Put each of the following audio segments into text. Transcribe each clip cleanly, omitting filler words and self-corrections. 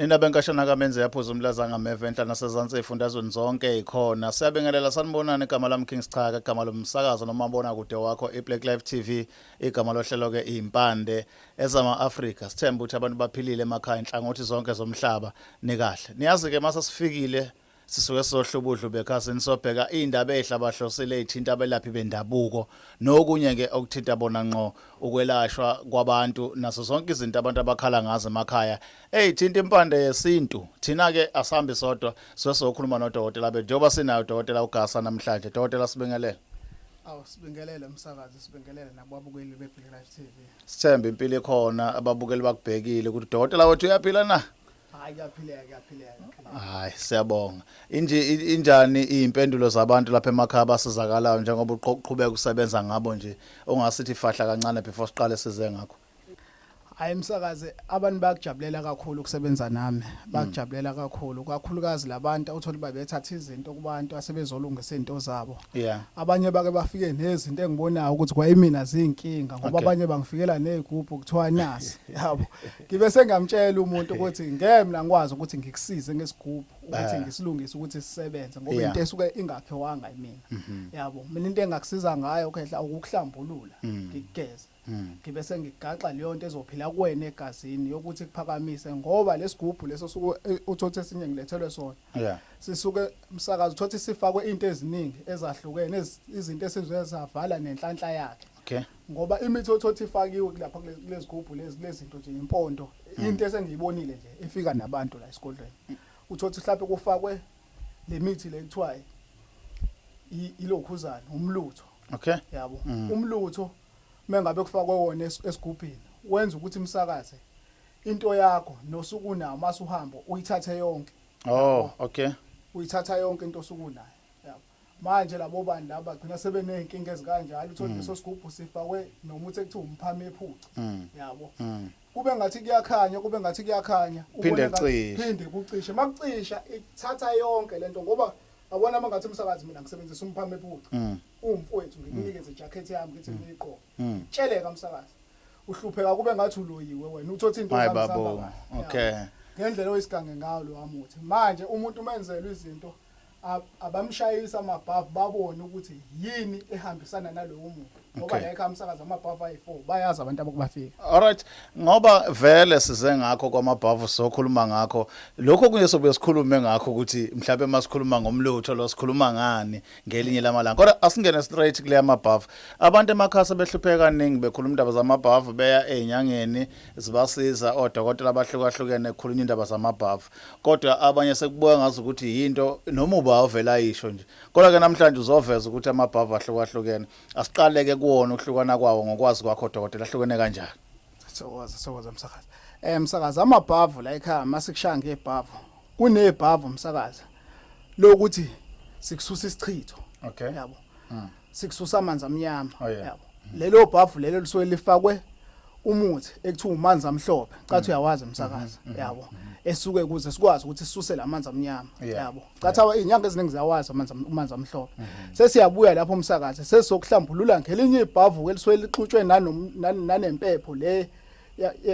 Nina benkashana kamenze yaphuza umlaza ngameva enhla nasezansi ezifundazweni zonke ikhona. Siyabingelela, sanibonani. Igama lami King Schaka, igama lomsakazo nomabona kude wakho iBlack Life TV, igama lohlelo ke Impande ezama Africa. Sithemba ukuthi abantu baphilile emakhaya inhlangothi zonke zomhlaba, nikahle. Niyazi ke mase sifikile sisuke sizohlubudlu bekhasini, sobheka indaba ezihlabahlosile ezithinta abelaphi bendabuko nokunye ke okuthinta bona ngqo, ukwelashwa kwabantu naso zonke izinto abantu abakhala ngazo emakhaya eyithinta impande yesintu. Thina ke asihambi sodwa, sizokhuluma sokhuluma nodokotela bethu njengoba sinayo udokotela uGasa namhlanje. Dokotela, sibingelele. Awu, sibingelele umsakazi, sibingelele nababukeli beBlack Life TV. Sithemba impilo ikhona, ababukeli bakubhekile ukuthi udokotela wethu uyaphila na. Hayi, kuyaphileka, kuyaphileka, kuyaphileka. Hayi, siyabonga. Inje injani izimpendulo zabantu lapha emakhaya abasizakalayo njengoba uqhubeka usebenza ngabo nje? Ongasithi fahla kancane before siqale size ngakho. Hayi umsakazi, abantu bayakujabulela kakhulu ukusebenza nami. Bakujabulela kakhulu, kakhulukazi labantu uthola babethatha izinto kubantu asebezolungisa izinto zabo. Abanye bake bafike nezinto engibonayo ukuthi kwayimina zinkinga ngoba abanye bangifikela nezigubhu kuthiwa nasi, yabo. Ngibe sengamtshela umuntu ukuthi ngeke mina ngikwazi ukuthi ngikusize ngesigubhu ukuthi ngisilungise ukuthi sisebenze ngoba into esuke ingakhiwanga yimina. Yabo, mina into engakusiza ngayo khehla ukukuhlambulula, ngikugeze. Ngibe sengigaxa leyo nto ezophila kuwena egazini yokuthi kuphakamise ngoba lesigubhu leso suke uthothe esinye ngilethelwe sona. Sisuke umsakazi uthothi sifakwe into eziningi ezahlukene, izinto esizwe zavala nenhlanhla yakhe. Ngoba imithi othothi ifakiwe kulapha kulezigubhu lezi, kulezinto nje impondo, into esengiyibonile nje ifika nabantu la esigodlweni. Uthothi mhlawumbe kufakwe le mithi le kuthiwa ilokhuzana umlutho. Yabo. Umlutho mengabe kufakwe wona esigubhini wenza ukuthi umsakaze into yakho nosuku nawo masuhamba uyithathe yonke. Oh, okay. Uyithatha yonke into osuku nayo. Yabo. Manje labo bantu laba bagcina sebeneyinkinga ezikanjalo, uthole leso sigubhu sifakwe nomuthi ekuthiwa umphame ephuca. Yabo. Kube ngathi kuyakhanya, kube ngathi kuyakhanya, Phinde kucishe. Phinde kucishe. Makucisha ithatha yonke lento ngoba abona mangathi umsakazi mina ngisebenzisa umphame ephuca. Umfowethu ngikunikeze ijacket yami ngithi ngiyigqoke. Tsheleka umsakazi. Uhlupheka kube ngathi uloyiwe wena, uthothi into zami zihamba kahle. Okay. Ngendlela oyisigange ngayo lo wamuthi. Manje umuntu umenzelwe izinto, abamshayisa amabhavu babone ukuthi yini ehambisana nalowo muntu. Ngoba la ekhaya umsakazi amabhavu ayi4 bayazi abantu abakubafika. Alright, ngoba vele size ngakho kwamabhavu sokhuluma ngakho. Lokho kunye sobuye sikhulume ngakho ukuthi mhlawumbe masikhuluma ngomlutho lo sikhuluma ngani ngelinye lamalanga. Kodwa asingene straight kule amabhavu. Abantu emakhaya behlupheka kaningi bekhuluma indaba zamabhavu, beya ezinyangeni zibasiza, odokotela abahlukahlukene kukhulunywa indaba zamabhavu. Kodwa abanye sekubuka ngazi ukuthi yinto noma uba ovela ayisho nje. Kodwa ke namhlanje uzoveza ukuthi amabhavu ahlukahlukene. Asiqaleke kuwona ukuhlukana kwawo ngokwazi kwakho dokotela, ahlukene kanjani? Thokoza, thokoza msakazi. Msakazi, amabhavu la ekhaya masikushaya ngebhavu. Kunebhavu umsakazi lokuthi sikususa isichitho. Yabo. Sikususa amanzi amnyama. Yabo. Lelo bhavu lelo lisuke lifakwe umuthi ekuthiwa umanzi amhlophe. Cathi uyawazi umsakazi. Yabo. Esuke kuze sikwazi ukuthi sisuse lamanzi amnyama. Yabo. Cathi izinyanga eziningi ziyawazi amanzi amhlophe. Sesiyabuya lapho umsakazi sesizokuhlambulula ngelinye ibhavu elisuke lixutshwe nanempepho le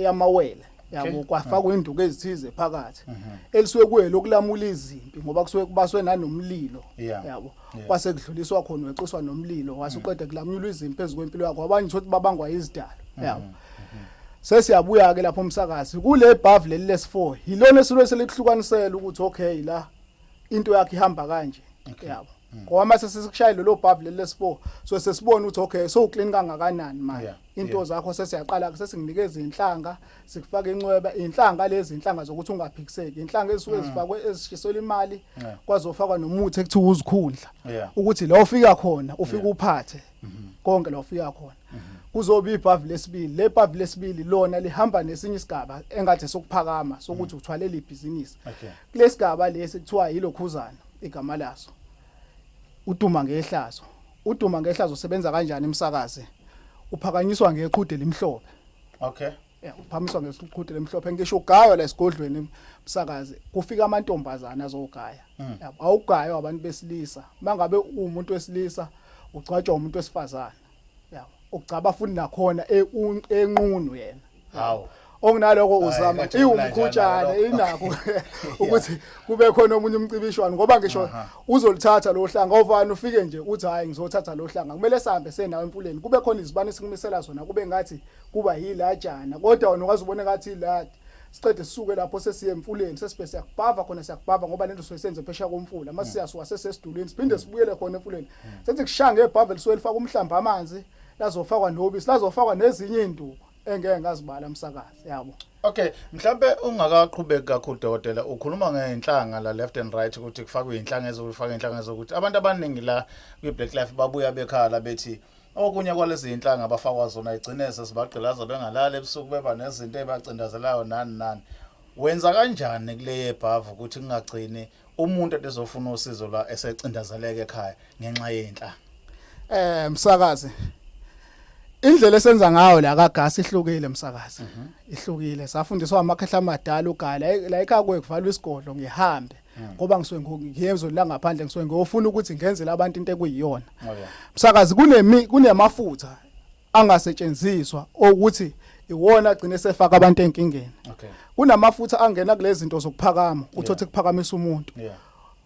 yamawele. Yabo, kwafakwa induku ezithize phakathi elisuke kuye lokulamula izimpi ngoba kusuke kubaswe nanomlilo. Yabo, kwase kudluliswa khona weqiswa nomlilo wase uqede kulamula izimpi ezikwempilo yakho. Abanye uthothi babangwa izidalo. Yabo, sesiyabuya ke lapho umsakazi kule bhavu leli lesi4 yilona esuke selikuhlukanisela ukuthi okay la into yakhe ihamba kanje. Yabo, ngoba mase sesikushayile lelo bhavu leli lesi4 so sesibona ukuthi okay so clean kangakanani manje into zakho. Sesiyaqala ke sesikunikeza inhlanga, sikufaka incweba, inhlanga lezi inhlanga zokuthi ungaphikiseki, inhlanga ezisuke zifakwe ezishiselwa imali, kwazofakwa nomuthi ekuthiwa uzikhundla ukuthi la ufika khona ufika uphathe konke la ufika khona. Kuzoba ibhavu lesibili. Le bhavu lesibili lona lihamba nesinye isigaba engathi sokuphakama sokuthi uthwalela ibhizinisi. Kulesigaba lesi kuthiwa yilokhuzana igama laso, uduma ngehlazo. Uduma ngehlazo usebenza kanjani umsakazi? Uphakanyiswa ngeqhude limhlophe. Yeah, uphakamiswa ngeqhude lemhlophe. Ngisho ugaywa la esigodlweni umsakazi, kufika amantombazana azogaya. Yabo, awugaywa abantu besilisa. Mangabe umuntu wesilisa ugcwatshwa umuntu wesifazane. Yabo, ugcaba futhi nakhona enqunu yena. Hawu. Okunaloko Hhayi, uzama kade iwumkhutshana kumnanjana inakho lokho. ukuthi kube khona omunye umcibishwano, ngoba ngisho uzolithatha lo hlanga ovana ufike nje uthi hayi ngizothatha lo hlanga, kumele sihambe senawo emfuleni, kube khona izibane esikumisela zona, kube ngathi kuba yilajana, kodwa wena ungaze ubone ngathi iladi. Siqede sisuke lapho sesiye emfuleni, sesibe siyakubhava khona, siyakubhava ngoba lento soyisenze phesheya komfula. Mase siyasuka sesesidulini, siphinde sibuyele khona emfuleni, sethi kushaya ngebhava lisuke lifaka umhlamba amanzi, lazofakwa nobisi, lazofakwa nezinye izinduku engeke ngazibala, msakazi, yabo. Okay, mhlambe ungakaqhubeki kakhulu dokotela, ukhuluma ngeenhlanga la left and right ukuthi kufakwe inhlanga ezokufaka inhlanga ezokuthi abantu abaningi la kwi Black Life babuya bekhala bethi okunye kwalezi inhlanga abafakwa zona igcine sesibagqilaza, bengalala ebusuku, beba nezinto ebacindezelayo nani nani. Wenza kanjani kule yebhavu ukuthi kungagcini umuntu ezofuna usizo la esecindezeleka ekhaya ngenxa yenhlanga? Msakazi, indlela esenza ngayo la kaGasi ihlukile, msakazi, ihlukile. Safundiswa amakhehla amadala ugala la ekhaya, kuye kuvalwa isigodlo ngihambe ngoba ngisuke ngiyezwe la ngaphandle, ngisuke ngiyofuna ukuthi ngenzele abantu into ekuyiyona. Msakazi, kunemafutha angasetshenziswa ukuthi iwona agcine sefaka abantu enkingeni. Kunamafutha angena kulezi zinto zokuphakama, uthothe kuphakamisa umuntu.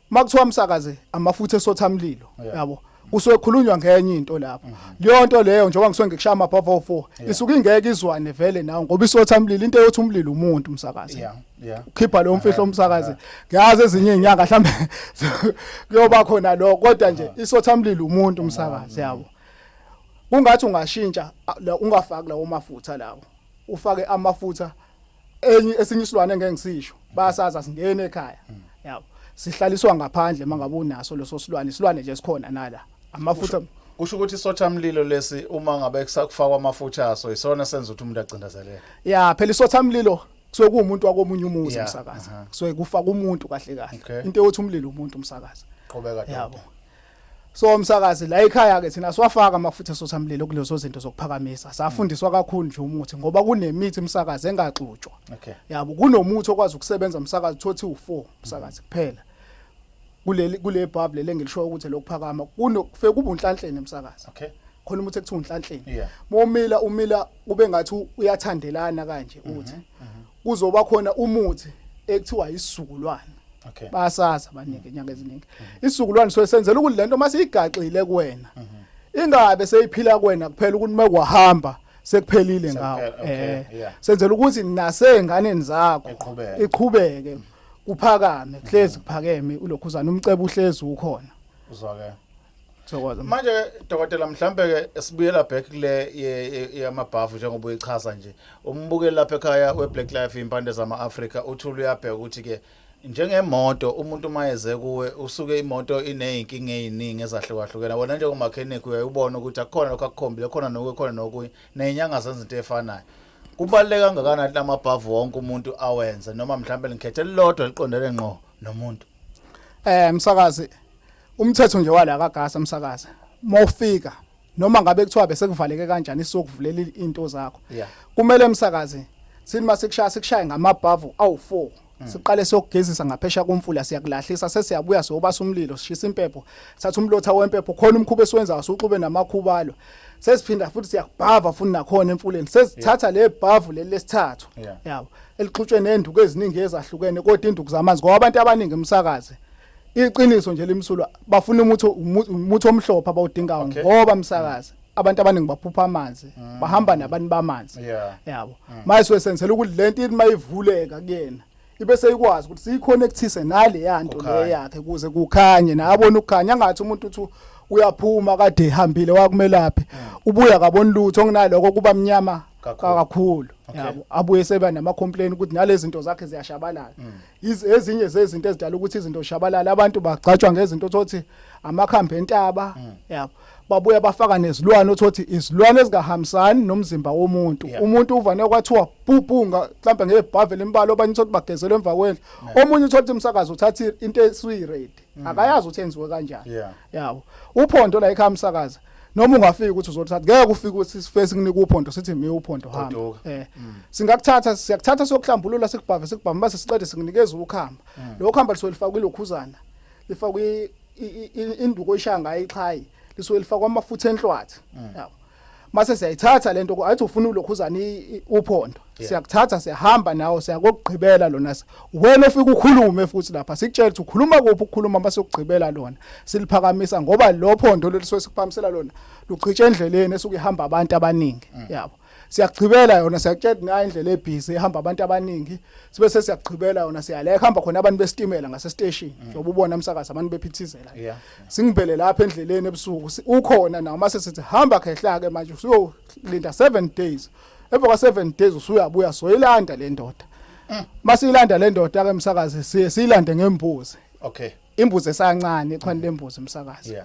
Makuthiwa, msakazi, amafutha esothamlilo, yabo, kusuke kukhulunywa ngenye into lapho. Leyo nto leyo, njengoba ngisuke ngikushaya amabhava 4, isuke ingeke izwane vele nawe, ngoba isothamlilo into eyothi umlilo umuntu, msakazi. Ukhipha leyo mfihlo, umsakazi. Ngiyazi ezinye izinyanga mhlambe kuyoba khona lo, kodwa nje isothamlilo umuntu, umsakazi, yabo. Kungathi ungashintsha ungafaki lawo mafutha lawo, ufake amafutha enye esinye isilwane engeke ngisisho, bayasaza singene ekhaya, yabo, sihlaliswa ngaphandle mangabe unaso leso silwane, isilwane nje esikhona nala amafutha. Kusho ukuthi isothamlilo lesi, uma ngabe kusakufakwa amafutha aso, isona senza ukuthi umuntu acindezeleke. Ya, phela isothamlilo kusuke kuwumuntu wakomunye umuzi, umsakazi. Kusuke kufaka umuntu kahle kahle. Into yokuthi umlilo umuntu, umsakazi. Qhubeka. Yabo. So umsakazi, la ekhaya ke thina siwafaka amafutha esothamlilo kulezo zinto zokuphakamisa. Safundiswa kakhulu nje umuthi, ngoba kunemithi, umsakazi, engaxutshwa. Yabo, kunomuthi okwazi ukusebenza, umsakazi, uthothi u4, umsakazi, kuphela kuleli kule bhabhu leli engilisho ukuthi lokuphakama, kunokufike kube unhlanhleni, umsakazi. Khona umuthi ekuthiwa unhlanhleni. Momila umila kube ngathi uyathandelana kanje, uthi kuzoba khona umuthi ekuthiwa isizukulwane. Bayasazi abaningi inyanga eziningi isizukulwane, so senzela ukuthi lento masiyigaxile kuwena ingabe seyiphila kuwena kuphela, ukuthi mekwahamba sekuphelile ngawo. Senzela ukuthi nasenganeni zakho Iqhubeke. iqhubeke, kuphakame, kuhlezi kuphakeme ulokhuzana, umcebo uhlezi ukhona. Uzwakele. Thokoza. Manje dokotela, mhlambe ke sibuyela back kule yamabhavu njengoba uyichaza nje. Umbukeli lapha ekhaya we Black Life, Impande zama Africa, uthula uyabheka ukuthi ke njengemoto, umuntu mayeze kuwe usuke imoto ineyinkinga eziningi ezahlukahlukene. Wena njengomechanic uyayubona ukuthi akukhona lokho akukhombile, khona nokunye, khona nokunye. Nezinyanga zenza into efanayo. Kubaluleke kangakanani lamabhavu wonke umuntu awenze, noma mhlambe ngikhethe lilodwa liqondene ngqo nomuntu? Msakazi, umthetho nje wala kaGasa, msakazi, mawufika noma ngabe kuthiwa bese kuvaleke kanjani, sizokuvulela into zakho. Kumele, msakazi, sini masikushaya sikushaye ngamabhavu awu4, siqale siyokugezisa ngaphesha komfula, siyakulahlisa, sesiyabuya siyobasa umlilo, sishisa impepho, thatha umlotha wempepho, khona umkhuba esiwenzayo, siwuxube namakhubalo, sesiphinda futhi siyakubhava futhi nakhona emfuleni, sesithatha le bhavu leli lesithathu, yabo, elixutshwe nenduku eziningi ezahlukene, kodwa induku zamanzi, ngoba abantu abaningi, umsakazi, iqiniso nje limsulwa, bafuna umuthi omhlophe abawudingayo. Ngoba, msakazi, abantu abaningi baphupha amanzi, bahamba nabantu bamanzi. Yabo, manje senzela ukuthi lento ithi mayivuleka kuyena ibe seyikwazi ukuthi siyiconnectise nale yanto le Kukhanye. yakhe ukuze kukhanye, nabona ukukhanya, angathi umuntu uthi uyaphuma kade ehambile wakumelaphi, ubuya kabona lutho, okunaloko kuba mnyama Kakhulu. kakhulu. Yabo, abuye seba nama complaint ukuthi nalezi zinto zakhe ziyashabalala. Ezinye zezinto ezidala ukuthi izinto zishabalala, abantu bagcatshwa ngezinto othothi amakhambi entaba, yabo, babuya bafaka nezilwane, othothi izilwane ezingahambisani nomzimba womuntu. Umuntu uvane kwathiwa pupu mhlambe ngebhave elimbalo, abanye uthothi bagezelwe emva kwendlu, omunye uthothi, umsakazi, uthatha into esuyi-ready, akayazi ukuthi yenziwe kanjani. Yabo, uphondo la ekhaya, umsakazi, noma ungafika ukuthi uzothatha, ngeke ufike ukuthi sifike sikunike uphondo, sithi mi uphondo, hamba. Goduka. Singakuthatha, siyakuthatha siyokuhlambulula, sikubhave, sikubhave, bese siqede sikunikeza ukhamba. Lo khamba lisuke lifakwe ilokhuzana, lifakwe induku oyishaya ngayo ixhayi, lisuke lifakwe amafutha enhlwathi, yabo. Mase siyayithatha lento, athi ufuna ulokhuzana uphondo, siyakuthatha, siyahamba nawo, siyakugqibela lona. Wena ufika ukhulume futhi lapha, sikutshela ukuthi ukhuluma kuphi ukukhuluma. Mase ukugqibela lona, siliphakamisa, ngoba lo phondo lolu sikuphakamisela lona luchitshe endleleni esuke ihamba abantu abaningi, yabo. Siyagqibela yona, siyakutshela nayo indlela ebhizi ehamba abantu abaningi. Sibe sesiyagqibela yona, siyala ehamba khona abantu besitimela ngase station, njengoba ubona, umsakazi, abantu bephithizela. Singibhele lapha endleleni ebusuku, ukhona nawo. Mase sithi hamba khehla ke manje, usuyolinda 7 days. Emva kwa 7 days usuyabuya, soyilanda le ndoda. Masiyilanda le ndoda ke, umsakazi, siye siyilande ngembuzi, imbuzi esancane, echwane lembuzi, umsakazi.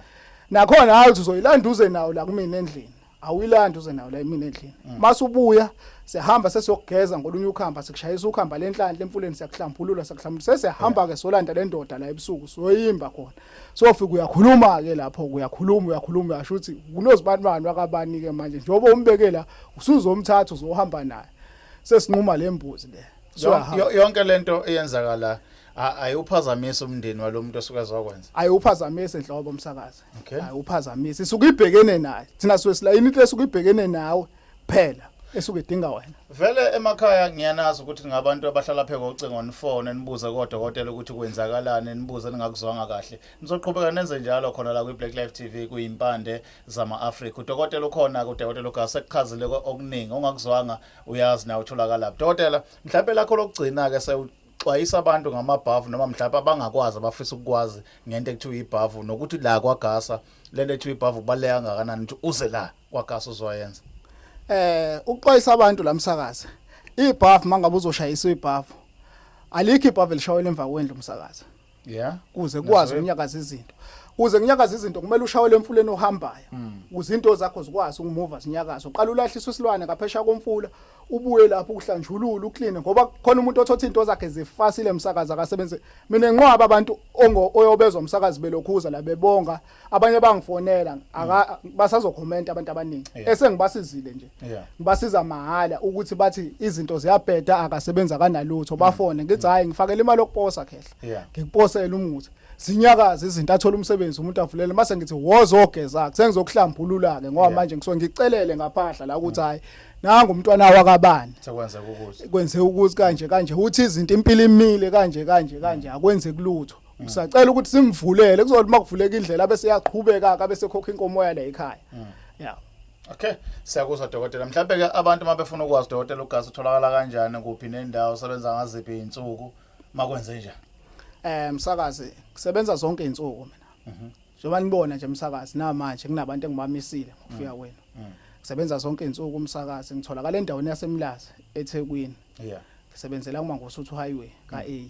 Nakhona hayi uthi uzoyilanda uze nawo la kumina endlini, awuyilanda uze nawo la mina endlini. Masubuya, siyahamba sesiyokugeza ngolunye ukhamba, sikushayisa ukhamba lenhlanhla emfuleni, siyakuhlambulula, siyakuhlambulula. Sesiyahamba ke, solanda le ndoda la ebusuku, soyimba khona. Sofika, uyakhuluma ke lapho, uyakhuluma, uyakhuluma, uyasho ukuthi kunozibanibani wakabani ke manje, njengoba umbeke la, usuzomthatha, uzohamba naye. Sesinquma le mbuzi le. Siyahamba. Yonke lento eyenzakala ayiwuphazamisi umndeni walomuntu osuke ezokwenza? Ayiwuphazamisi enhlobo, umsakazi. Ayiwuphazamisi, isuke ibhekene naye. Thina suke silayini into esuke ibhekene nawe kuphela, esuke idinga wena. Vele emakhaya ngiyanazi ukuthi ngabantu abahlala pheko ucingo, nifone, nibuze kodokotela ukuthi kwenzakalani, nibuze ningakuzwanga kahle. Nizoqhubeka nenze njalo khona la kwi-Black Life TV, kuyimpande zama-Afrika. Udokotela ukhona, udokotela uGasa ekuchazile okuningi ongakuzwanga, uyazi nawe utholakala. Dokotela, mhlawumbe lakho lokugcina-ke, sewuxwayisa abantu ngamabhavu, noma mhlawumbe abangakwazi, abafisa ukukwazi ngento ekuthiwa ibhavu, nokuthi la kwaGasa lento ekuthiwa ibhavu kubaluleke kangakanani ukuthi uze la kwaGasa uzoyenza. Ukuxwayisa abantu la, msakazi, ibhavu, mangabe uzoshayisa ibhavu, alikho ibhavu elishawela emva kwendlu, umsakazi. Kuze kwazi ukunyakaza izinto, kuze kunyakaza izinto, kumele ushawele emfuleni ohambayo, ukuze into zakho zikwazi ukumuva, zinyakaze. Uqala ulahlisa isilwane ngaphesheya komfula, ubuye lapho uhlanjulule, ukline, ngoba khona umuntu othotha into zakhe zifasile, umsakazi, akasebenzi. Mina nginqwaba abantu ongo oyobezwa, umsakazi, belokhuza la bebonga. Abanye bangifonela, aka basazokhomenta abantu abaningi esengibasizile nje, ngibasiza mahhala, ukuthi bathi izinto ziyabheda, akasebenza kanalutho. Bafone, ngithi hayi, ngifakele imali yokuposa khehla, ngikuposela umuthi, zinyakaza izinto, athola umsebenzi umuntu, avulele. Mase ngithi wozogeza, sengizokuhlambulula ke, ngoba manje ngisuke ngicelele ngaphahla la ukuthi hayi, nangu umntwana wakabani, Sekwenzeka ukuthi kwenze ukuthi kanje kanje, uthi izinto, impilo imile kanje kanje kanje, akwenzeki lutho. Usacela ukuthi simvulele, kuzothi makuvuleka indlela bese yaqhubeka ke, bese khokha inkomo yala ekhaya, yeah. Okay, siyakuzwa dokotela. Mhlawumbe ke abantu mabefuna ukwazi dokotela uGasa, utholakala kanjani, kuphi nendawo, usebenza ngaziphi izinsuku, makwenze njani? Msakazi, kusebenza zonke izinsuku mina. Njengoba nibona nje, umsakazi, namanje kunabantu engibamisile ngokufika kwenu. Kusebenza zonke izinsuku, umsakazi. Ngitholakala endaweni yaseMlazi, eThekwini. Ngisebenzela kuMangosuthu Highway ka A.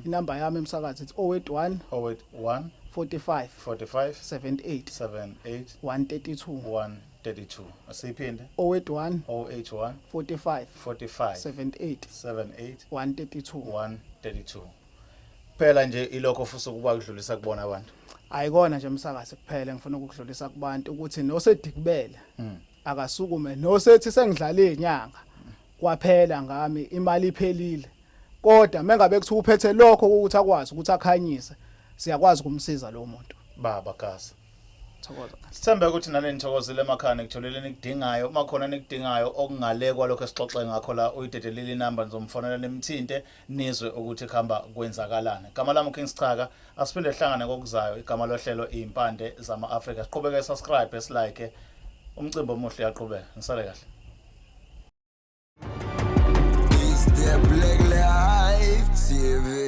Inamba yami, emsakazi, ithi 081 081 45 45 78 78 132. 132. Asiphinde. 081 081 45 45 78 78 132. 132. Phela nje ilokho futhi ukuba kudlulisa kubona abantu. Ayikona nje, umsakazi, kuphela ngifuna ukudlulisa kubantu ukuthi nosedikibele akasukume, nosethi sengidlala izinyanga kwaphela ngami, imali iphelile, kodwa mengabe kuthiwa uphethe lokho ukuthi akwazi ukuthi akhanyise, siyakwazi ukumsiza lo muntu. Baba Gasa. Thokoza. Sithembe ukuthi nani nithokozile emakhaya, nikutholile nikudingayo. Uma khona nikudingayo okungalekwa lokho esixoxe ngakho la, uyidedelile inamba, nizomfonela, nimthinte, nizwe ukuthi kuhamba kwenzakalani. Igama lami King Sichaka, asiphinde sihlangane kokuzayo. Igama lohlelo Impande zama-Afrika. Siqhubeke, subscribe, silike. Umcimbi omuhle uyaqhubeka. Ngisale kahle. It's the Black Life TV.